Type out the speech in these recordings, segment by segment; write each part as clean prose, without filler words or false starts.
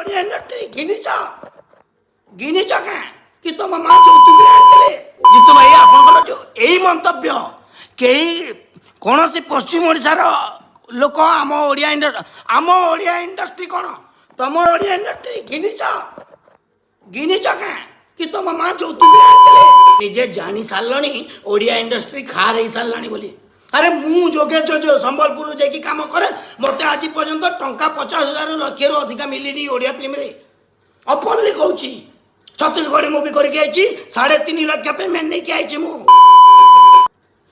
Odia industry ଘିନିଛ, ଘିନିଛ କାଁ କି ତମ ମା ଯୌତୁକରେ ଆଣିଥିଲେ? ଜିତୁ ଭାଇ, ଆପଣଙ୍କର ଯୋଉ ଏଇ ମନ୍ତବ୍ୟ, କେହି କୌଣସି ପଶ୍ଚିମ ଓଡ଼ିଶାର ଲୋକ ଆମ ଓଡ଼ିଆ ଇଣ୍ଡଷ୍ଟ୍ରି, ଆମ ଓଡ଼ିଆ ଇଣ୍ଡଷ୍ଟ୍ରି କ'ଣ ତମର ଓଡ଼ିଆ ଇଣ୍ଡଷ୍ଟ୍ରି ଘିନିଛ, ଘିନିଛ କାଁ କି ତମ ମା ଯୌତୁକରେ ଆଣିଥିଲେ? ନିଜେ ଜାଣି ସାରିଲଣି ଓଡ଼ିଆ ଇଣ୍ଡଷ୍ଟ୍ରି ଖାର ହେଇ ସାରିଲାଣି ବୋଲି। ଆରେ, ମୁଁ ଯୋଗେଶ ଯୋଉ ସମ୍ବଲପୁରରୁ ଯାଇକି କାମ କରେ, ମୋତେ ଆଜି ପର୍ଯ୍ୟନ୍ତ ଟଙ୍କା 50,000 ଲକ୍ଷରୁ ଅଧିକା ମିଳିନି ଓଡ଼ିଆ ଫିଲ୍ମରେ। ଓପନଲି କହୁଛି, ଛତିଶଗଡ଼ ମୁଭି କରିକି ଆଇଛି, 3.5 ଲକ୍ଷ ପେମେଣ୍ଟ ନେଇକି ଆଇଛି ମୁଁ।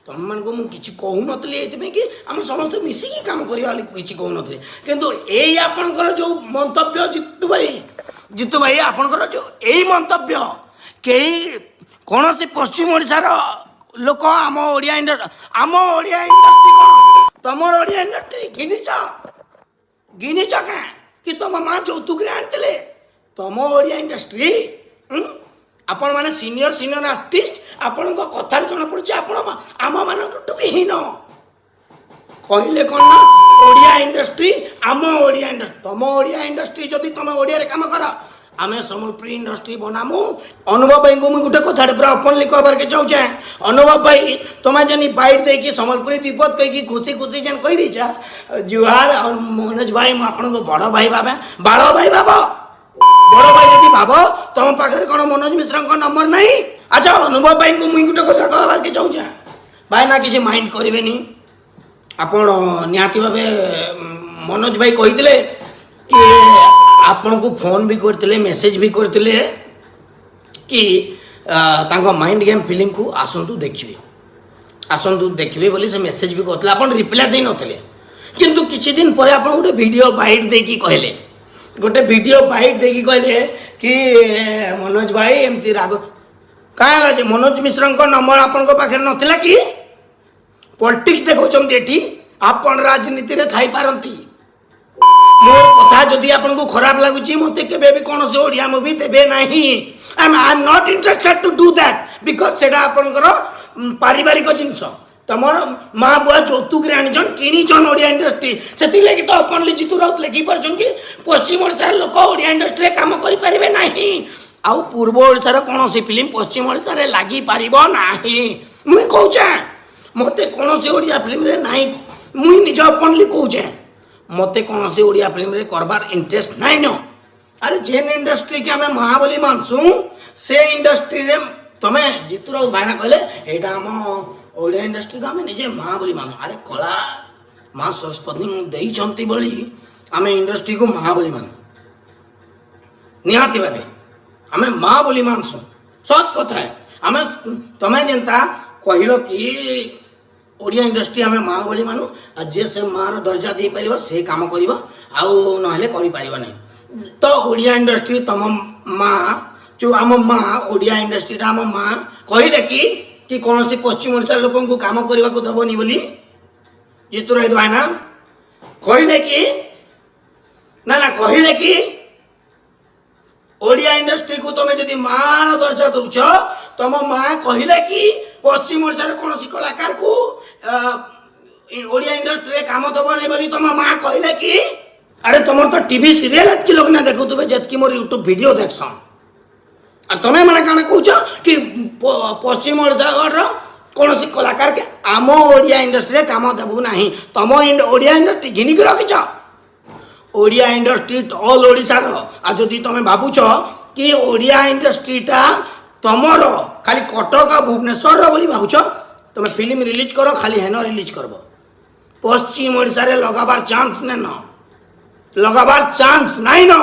ତମମାନଙ୍କୁ ମୁଁ କିଛି କହୁନଥିଲି ଏଇଥିପାଇଁ କି ଆମେ ସମସ୍ତେ ମିଶିକି କାମ କରିବା ବୋଲି କିଛି କହୁନଥିଲି। କିନ୍ତୁ ଏଇ ଆପଣଙ୍କର ଯୋଉ ମନ୍ତବ୍ୟ, ଜିତୁ ଭାଇ, ଜିତୁ ଭାଇ, ଆପଣଙ୍କର ଯୋଉ ଏଇ ମନ୍ତବ୍ୟ, କେହି କୌଣସି ପଶ୍ଚିମ ଓଡ଼ିଶାର ଲୋକ ଆମ ଓଡ଼ିଆ ଇଣ୍ଡଷ୍ଟ୍ରି, ଆମ ଓଡ଼ିଆ ଇଣ୍ଡଷ୍ଟ୍ରି କ'ଣ ତମର ଓଡ଼ିଆ ଇଣ୍ଡଷ୍ଟ୍ରି ଘିନିଛ, ଘିନିଛ କାଁ କି ତମ ମା ଯୌତୁକରେ ଆଣିଥିଲେ? ତମ ଓଡ଼ିଆ ଇଣ୍ଡଷ୍ଟ୍ରି? ଆପଣମାନେ ସିନିୟର ସିନିୟର ଆର୍ଟିଷ୍ଟ, ଆପଣଙ୍କ କଥାରୁ ଜଣାପଡ଼ୁଛି ଆପଣ ଆମମାନଙ୍କଠୁ ବି ହୀନ। କହିଲେ କ'ଣ ନା ଓଡ଼ିଆ ଇଣ୍ଡଷ୍ଟ୍ରି, ଆମ ଓଡ଼ିଆ ଇଣ୍ଡଷ୍ଟ୍ରି, ତମ ଓଡ଼ିଆ ଇଣ୍ଡଷ୍ଟ୍ରି। ଯଦି ତମେ ଓଡ଼ିଆରେ କାମ କର, ଆମେ ସମ୍ବଲପୁରୀ ଇଣ୍ଡଷ୍ଟ୍ରି ବନାମୁ। ଅନୁଭବ ଭାଇଙ୍କୁ ମୁଁ ଗୋଟେ କଥାଟେ ପୁରା ଓପନଲି କହିବାରକେ ଚାହୁଁଛେ। ଅନୁଭବ ଭାଇ, ତମେ ଯେନି ବାଇଟ୍ ଦେଇକି ସମ୍ବଲପୁରୀ ବିପଦ କହିକି ଖୁସି ଖୁସି ଯେନ୍ କହିଦେଇଛ, ଜୁହାର। ଆଉ ମନୋଜ ଭାଇ, ମୁଁ ଆପଣଙ୍କ ବଡ଼ ଭାଇ ଭାବେ। ବାଳ ଭାଇ ଭାବ, ବଡ଼ ଭାଇ ଯଦି ଭାବ, ତମ ପାଖରେ କ'ଣ ମନୋଜ ମିଶ୍ରଙ୍କ ନମ୍ବର ନାହିଁ? ଆଚ୍ଛା, ଅନୁଭବ ଭାଇଙ୍କୁ ମୁଇଁ ଗୋଟେ କଥା କହିବାରକେ ଚାହୁଁଛେ। ଭାଇ ନା, କିଛି ମାଇଣ୍ଡ କରିବେନି ଆପଣ। ନିହାତି ଭାବେ ମନୋଜ ଭାଇ କହିଥିଲେ କି ଆପଣଙ୍କୁ ଫୋନ୍ ବି କରିଥିଲେ, ମେସେଜ ବି କରିଥିଲେ କି ତାଙ୍କ ମାଇଣ୍ଡ ଗେମ୍ ଫିଲ୍ମକୁ ଆସନ୍ତୁ ଦେଖିବେ, ଆସନ୍ତୁ ଦେଖିବେ ବୋଲି ସେ ମେସେଜ ବି କରିଥିଲେ। ଆପଣ ରିପ୍ଲାଏ ଦେଇନଥିଲେ। କିନ୍ତୁ କିଛି ଦିନ ପରେ ଆପଣ ଗୋଟେ ଭିଡ଼ିଓ ବାଇଟ୍ ଦେଇକି କହିଲେ, ଗୋଟେ ଭିଡ଼ିଓ ବାଇଟ୍ ଦେଇକି କହିଲେ କି ମନୋଜ ଭାଇ ଏମିତି ରାଗ କାଁ ହେଲା ଯେ ମନୋଜ ମିଶ୍ରଙ୍କ ନମ୍ବର ଆପଣଙ୍କ ପାଖରେ ନଥିଲା କି? ପଲିଟିକ୍ସ ଦେଖାଉଛନ୍ତି ଏଠି। ଆପଣ ରାଜନୀତିରେ ଥାଇପାରନ୍ତି। ମୋର କଥା ଯଦି ଆପଣଙ୍କୁ ଖରାପ ଲାଗୁଛି, ମୋତେ କେବେ ବି କୌଣସି ଓଡ଼ିଆ ମୁଭି ଦେବେ ନାହିଁ। I am not interested to do that because ସେଇଟା ଆପଣଙ୍କର ପାରିବାରିକ ଜିନିଷ। ତମର ମା ବୁଆ ଯୌତୁକରେ ଆଣିଛନ୍, କିଣିଛନ୍ ଓଡ଼ିଆ ଇଣ୍ଡଷ୍ଟ୍ରି। ସେଥିଲାଗି ତ ଓପନଲି ଜିତୁ ରାଉତ ଲେଖିପାରୁଛନ୍ କି ପଶ୍ଚିମ ଓଡ଼ିଶାର ଲୋକ ଓଡ଼ିଆ ଇଣ୍ଡଷ୍ଟ୍ରିରେ କାମ କରିପାରିବେ ନାହିଁ ଆଉ ପୂର୍ବ ଓଡ଼ିଶାର କୌଣସି ଫିଲ୍ମ ପଶ୍ଚିମ ଓଡ଼ିଶାରେ ଲାଗିପାରିବ ନାହିଁ। ମୁଇଁ କହୁଛେ, ମୋତେ କୌଣସି ଓଡ଼ିଆ ଫିଲ୍ମରେ ନାହିଁ। ମୁଇଁ ନିଜ ଓପନଲି କହୁଛେ, ମୋତେ କୌଣସି ଓଡ଼ିଆ ଫିଲ୍ମରେ କରବାର ଇଣ୍ଟରେଷ୍ଟ ନାଇଁ ନ। ଆରେ, ଯେନ୍ ଇଣ୍ଡଷ୍ଟ୍ରିକି ଆମେ ମା ବୋଲି ମାନସୁଁ, ସେ ଇଣ୍ଡଷ୍ଟ୍ରିରେ ତମେ ଜିତୁ ରାଉତ ଭାଇନା କହିଲେ, ଏଇଟା ଆମ ଓଡ଼ିଆ ଇଣ୍ଡଷ୍ଟ୍ରିକୁ ଆମେ ନିଜେ ମା ବୋଲି ମାନୁ। ଆରେ, କଳା ମା ସରସ୍ୱତୀଙ୍କୁ ଦେଇଛନ୍ତି ବୋଲି ଆମେ ଇଣ୍ଡଷ୍ଟ୍ରିକୁ ମା ବୋଲି ମାନୁ। ନିହାତି ଭାବେ ଆମେ ମା ବୋଲି ମାନସୁଁ, ସତ୍ କଥା। ଆମେ ତମେ ଯେନ୍ତା କହିଲ କି ଓଡ଼ିଆ ଇଣ୍ଡଷ୍ଟ୍ରି ଆମେ ମା ବୋଲି ମାନୁ, ଆଉ ଯିଏ ସେ ମାର ଦର୍ଜା ଦେଇପାରିବ ସେ କାମ କରିବ, ଆଉ ନହେଲେ କରିପାରିବ ନାହିଁ। ତ ଓଡ଼ିଆ ଇଣ୍ଡଷ୍ଟ୍ରି ତମ ମା, ଯୋଉ ଆମ ମା, ଓଡ଼ିଆ ଇଣ୍ଡଷ୍ଟ୍ରିଟା ଆମ ମା କହିଲେ କି କୌଣସି ପଶ୍ଚିମ ଓଡ଼ିଶାର ଲୋକଙ୍କୁ କାମ କରିବାକୁ ଦେବନି ବୋଲି ଜିତୁ ରାଉତ ଭାଇନା କହିଲେ କି ନା? ନା, କହିଲେ କି? ଓଡ଼ିଆ ଇଣ୍ଡଷ୍ଟ୍ରିକୁ ତମେ ଯଦି ମାର ଦର୍ଜା ଦଉଛ, ତମ ମା କହିଲେ କି ପଶ୍ଚିମ ଓଡ଼ିଶାର କୌଣସି କଳାକାରକୁ ଓଡ଼ିଆ ଇଣ୍ଡଷ୍ଟ୍ରିରେ କାମ ଦବନି ବୋଲି ତମ ମା କହିଲେ କି? ଆରେ, ତମର ତ ଟିଭି ସିରିଏଲ ଏତ୍କି ଲୋକ ନା ଦେଖୁଥିବେ ଯେତ୍କି ମୋର ୟୁଟ୍ୟୁବ ଭିଡ଼ିଓ ଦେଖସନ୍। ଆଉ ତମେ ମାନେ କାଣା କହୁଛ କି ପଶ୍ଚିମ ଓଡ଼ିଶାର କୌଣସି କଳାକାର ଆମ ଓଡ଼ିଆ ଇଣ୍ଡଷ୍ଟ୍ରିରେ କାମ ଦେବୁ ନାହିଁ? ତମ ଓଡ଼ିଆ ଇଣ୍ଡଷ୍ଟ୍ରି ଘିନିକି ରଖିଛ। ଓଡ଼ିଆ ଇଣ୍ଡଷ୍ଟ୍ରି ଅଲ୍ ଓଡ଼ିଶାର। ଆଉ ଯଦି ତମେ ଭାବୁଛ କି ଓଡ଼ିଆ ଇଣ୍ଡଷ୍ଟ୍ରିଟା ତମର ଖାଲି କଟକ ଆଉ ଭୁବନେଶ୍ୱରର ବୋଲି ଭାବୁଛ, ତମେ ଫିଲ୍ମ ରିଲିଜ୍ କର, ଖାଲି ହେନ ରିଲିଜ୍ କରବ। ପଶ୍ଚିମ ଓଡ଼ିଶାରେ ଲଗାବାର ଚାନ୍ସ ନେନ, ଲଗାବାର ଚାନ୍ସ ନାଇଁ ନ।